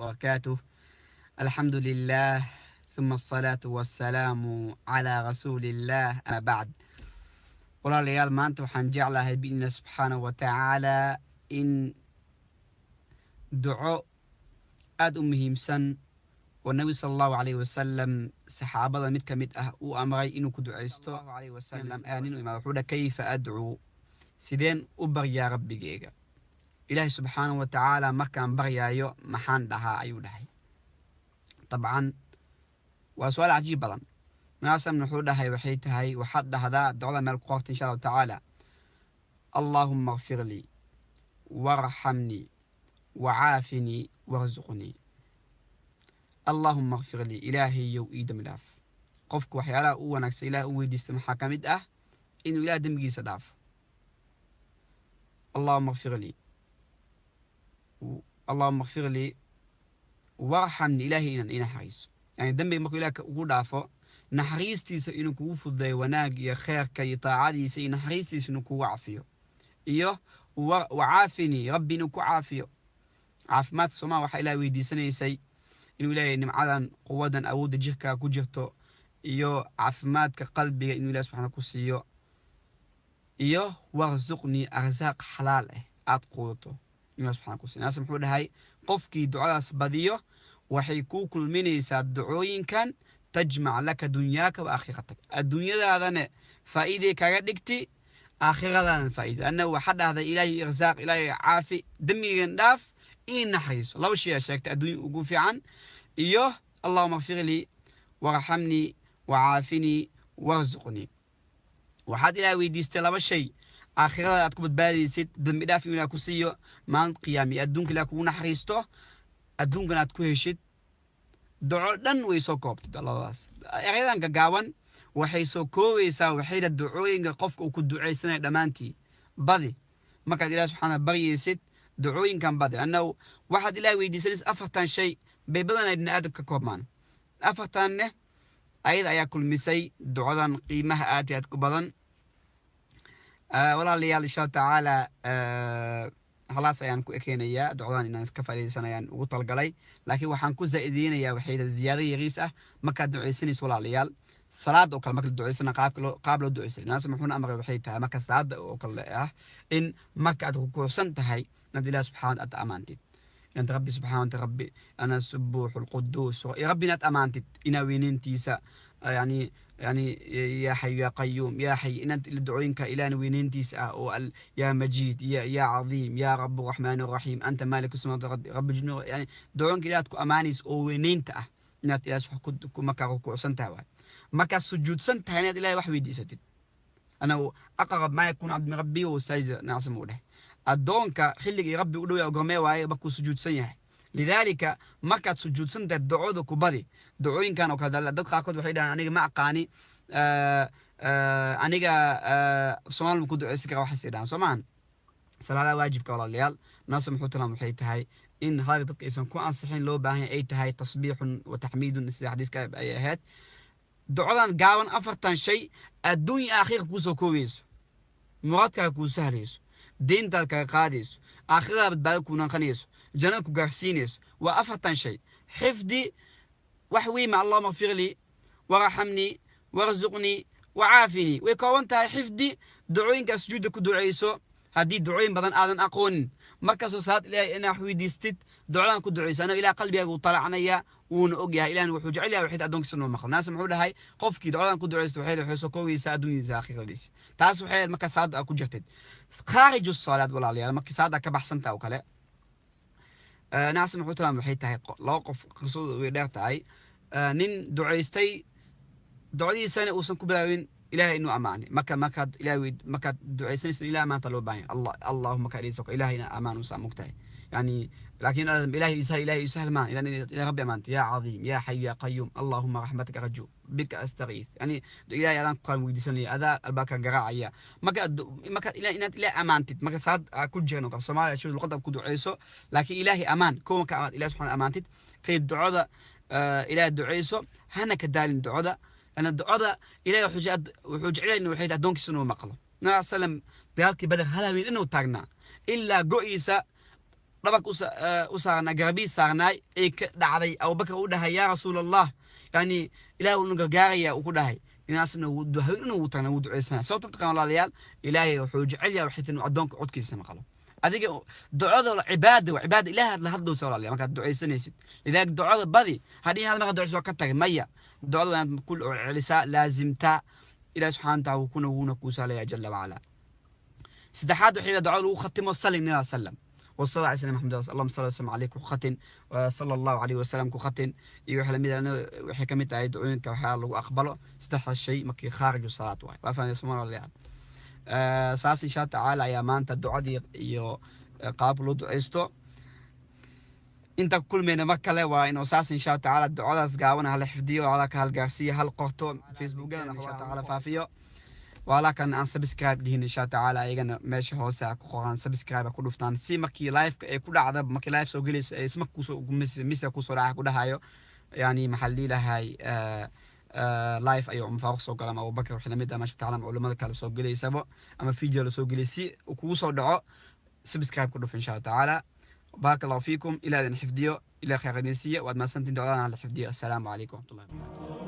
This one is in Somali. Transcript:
وبركاته. الحمد لله ثم الصلاة والسلام على رسول الله، أما بعد. Walaalayaal, maanta waxaan jeclahay biidnillah subxaanahu wa tacaala in duco aada u muhiimsan oo Nabi sala Allahu calayhi wasalam saxaabada mid ka mid ah uu amray inuu ku ducaysto alayhi wasalam ayaa nin u imaada. Wuxuu dhaha: "Kayfa adcuu?" Sideen u baryaa Rabbigeyga Ilaahay subxaanahu wa tacaala? Markaan baryaayo maxaan dhahaa? Ayuu dhahay. Dabcan waa su-aal cajiib badan. Nabi wuxuu dhahay waxay tahay, waxaad dhahdaa ducada meel ku qorta insha Allahu tacaala: "Allaahumma ighfir lii warxamnii wacaafinii warzuqnii." "Allaahumma ighfir lii", Ilaahayow ii dembi dhaaf. Qofku waxyaalaha u wanaagsan Ilaah u weydiista maxaa ka mid ah? Inuu Ilaah dembigiisa dhaafo. "Allahumma ighfir lii, Allahumma ighfir lii warxamnii", Ilaahay inaan ii naxariiso. Yani dembiga markuu Ilaah ugu dhaafo, naxariistiisa inuu kugu fududeeyo wanaag iyo kheerka iyo taacadiisa iyo naxariistiisa inuu kugu cafiyo. Iyo "wacaafinii", Rabbi inuu ku caafiyo. Caafimaadka somaa waxaa Ilaah weydiisanaysay inuu Ilaahay nimcadan, quwadan, awoodda jirkaa ku jirto iyo caafimaadka qalbiga inuu Ilahi subxana ku siiyo. Iyo "warsuqnii", arsaaq xalaal ah aad quudato inuu Ilah subxana ku siiyo. Naas muxuu dhahay? Qofkii ducadaas badiyo, waxay kuu kulminaysaa ducooyinkan: "tajmac laka dunyaaka wa aakhiratak". Adduunyadaadana faa'iiday kaga dhigti, aakhiradaadana faa'iida. Anna waxaa dhahday: "Ilaahay irsaaq, Ilaahay caafi, dembigan dhaaf, ii naxariiso." Laba shay aa sheegtay adduunya ugu fiican. Iyo "Allahumma ighfir lii warxamnii wacaafinii warzuqnii". Waxaad Ilaah weydiistay laba shay: aakhirada aad ku badbaadaysid, dembi dhaaf inuu Ilaah ku siiyo maalin qiyaama, iyo adduunka Ilaah kugu naxariisto, adduunkan aad ku heshid. Duco dhan way soo koobtay labadaas erayadan gagaaban. Waxay soo koobaysaa waxayna ducooyinka qofka uu ku ducaysanaya dhammaantii. Badi markaad Ilaah subxaana baryaysid, ducooyinkan badi. Annahu waxaad Ilaah weydiisanaysa afartan shay bay badanaa ibni aadam ka koobmaan. Afartanne ayada ayaa kulmisay ducadan qiimaha aad iyo aad ku badan. Walaalayaal, insha Allah tacaala halaas ayaan ku ekeenayaa. Ducadan inaan iska faa'iidaysanayaan ugu talgalay, laakiin waxaan ku zaa'ideynayaa waxay tahay ziyaado yariis ah. Markaad ducaysanayso, walaalayaal, salaad oo kale marka la ducaysana, qaabka loo qaab loo ducaysay naas muxuuna amray waxay tahay, marka salaada oo kale ah, in marka aad rukuucsan tahay inaad Ilaah subxaana aad amaantid, inaad Rabbi subxaana wataala, "Rabbi ana subuuxu lquduus", iyo Rabbi inaad amaantid, inaa weyneyntiisa, yani "yaa xayu yaa qayuum yaa xay", inaad ducooyinka Ilaahna weyneyntiisa ah oo "yaa majiid", "yaa cadiim", "yaa rabu raxmaan raxiim", "anta maaliku samaawaati", "rabbi jinu", yani ducooyinka ilaah ku amaanaysa oo weyneynta ah inaad Ilaah ku markaa rukuucsan tahay waay. Markaad sujuudsan tahay inaad Ilahay wax weydiisatid. "Ana aqrab maa yakuunu cabdu min rabbi wa saajid", nacsim uu dheh. Addoonka xilligii Rabbi u dhow yahay gormee waaye? Markuu sujuudsan yahay. Lidaalika markaad sujuudsan tahay ducooda ku badi ducooyinkan oo kale. Dad qaarkood waxay dhahaan: "Aniga ma aqaani, aniga Soomaali ma ku duceysan kara?" Waxaasay dhahaan. Soo maahan salaadaha waajibka, walaalayaal. Naasa muxuu tilmaam waxay tahay in hadalka dadka aysan ku ansixin, loo baahan yahay ay tahay tasbiixun wa taxmiidun, sida xadiiska ay ahayd. Ducadan gaaban, afartan shay adduunya aakhira kuu soo koobayso, muraadkaaga kuu sahlayso, deyntaad kaga qaadayso, aakhirada badbaado kuu naqanayso, jannada ku gaarsiinayso, waa afartan shay. Xifdi wax weyn ma: "Allahumma ighfir lii warxamnii warzuqnii wacaafinii". Way kooban tahay. Xifdi ducooyinkaa sujuudda ku ducayso. Haddii ducooyin badan aadan aqoonin, markastoo salaad Ilahay inaa wax weydiistid, ducadan ku ducayso. Anaga Ilaah qalbigaaga uu talacnaya, wuuna og yahay. Ilahna wuxuu jecel yahay waxay addoonkiisa inuu maqlo. Naas muxuu dhahay? Qofkii ducadan ku ducaysto waxay soo koobaysaa adduunyadiisa, aakhiradiisa. Taas waxay ahayd markaa salaada aad ku jirtid. Khaariju salaad, walaalayaal, markii salaada ka baxsanta oo kale, naas muxuu tilmaamay? Waxay tahay laba qof qisadoodu way dheer tahay. Nin ducaystay, ducadiisana uusan ku bilaabin Ilahay inuu amaanay. Marka markaad Ilahay markaad ducaysanaysa, Ilahay amaanta loo baahan yahay. Allah Allahumma ka dhigayso Ilahayna amaan usaa mogtahay. Yani laakiin Ilahay isahal, Ilahay isahal maan ila Rabbi amaanta: "Ya cadiim, ya xay ya qayuum, allahumma raxmataka arju, bika astagiith". Yani Ilahay adaan ku kaalmo weydiisanaya, adaa albaabka garaacaya. Marka inaad Ilahay amaantid marka salaad aa ku jiran oo kale, Soomaaliya shii luqadda ku duceyso, laakiin Ilahay amaan kow. Marka amaad Ilahay subxana amaantid, qayb ducada Ilahay duceyso, hana ka daalin ducada. Lana ducada Ilahay wuxuu jecel yahay waxay tahay addoonkiisa inuu maqlo. Nabi slam dagaalkii Badar hal habeen inuu taagnaa ilaa go'iisa. Dhabarka u saarnaa, garabiis saarnaay ay ka dhacday. Abubakar u dhahay, "Yaa Rasuul Allah, yani Ilaah uu gargaaraya," uu ku dhahay. Inaasna habeen inuu tagna wuu duceysanaya. Sababta mataqaan, walaalayaal, Ilaahay wuxuu jecel yahay waxay tahay inuu addoonka codkiisa maqlo. Adiga ducada cibaada waa cibaada, Ilaah aad la hadlowsa, walaalayaal, markaad duceysanaysid. Lidaalik ducada badi. Haddii hal marka duceyso ka tagay, maya, ducada waa inaad ku celisaa, laazimtaa. Ilaah subxaana wataala kuna wuuna kuu sahlaya jala wacala. Saddexaad waxay ducada lagu khatimo salli nabi sallam وصلى على سيدنا محمد، اللهم صل وسلم عليك ku khatin, صلى الله عليه وسلم ku khatin iyo waxa lamid ah. Waxay kamid tahay ducooyinka waxaa lagu aqbalo saddexdaas shay markii khaariju salaad waay. Waa fahamay, walaalayaal? Saas insha tacaala ayaa maanta ducadii iyo qaabka loo duceysto. Inta ku kulmayna mar kale waa inuu saas insha tacaala. Ducadaas gaaban hala xifdiyo, ala ka halgaarsiiyo, hal qorto, Facebookada insha tacaala faafiyo. Walaakan aan subscribe dhihin, insha tacaala ayagana meesha hoose ha ku qoran subscribe, ha ku dhuftaan, si markii live ay ku dhacda, markii live soo gelaysa ay isma kusoo mise kusoo dhaca ku dhahayo, yani maxaa la dhihi lahay, live ayuu Umar Faaruq soo gala ama Abubakar, wixii lamid ah, masha tacaala, ama culamada kale soo gelaysaba ama video lasoo gelay, si uu kugu soo dhaco subscribe ku dhuf insha tacaala. Baaraka Allahu fiikum. Ilaah idin xifdiyo, ilaah khayr idin siiya. Waad mahadsantiin. Ducadana la xifdiyo. Assalaamu calaykum waraxmatullahi wabarakatu.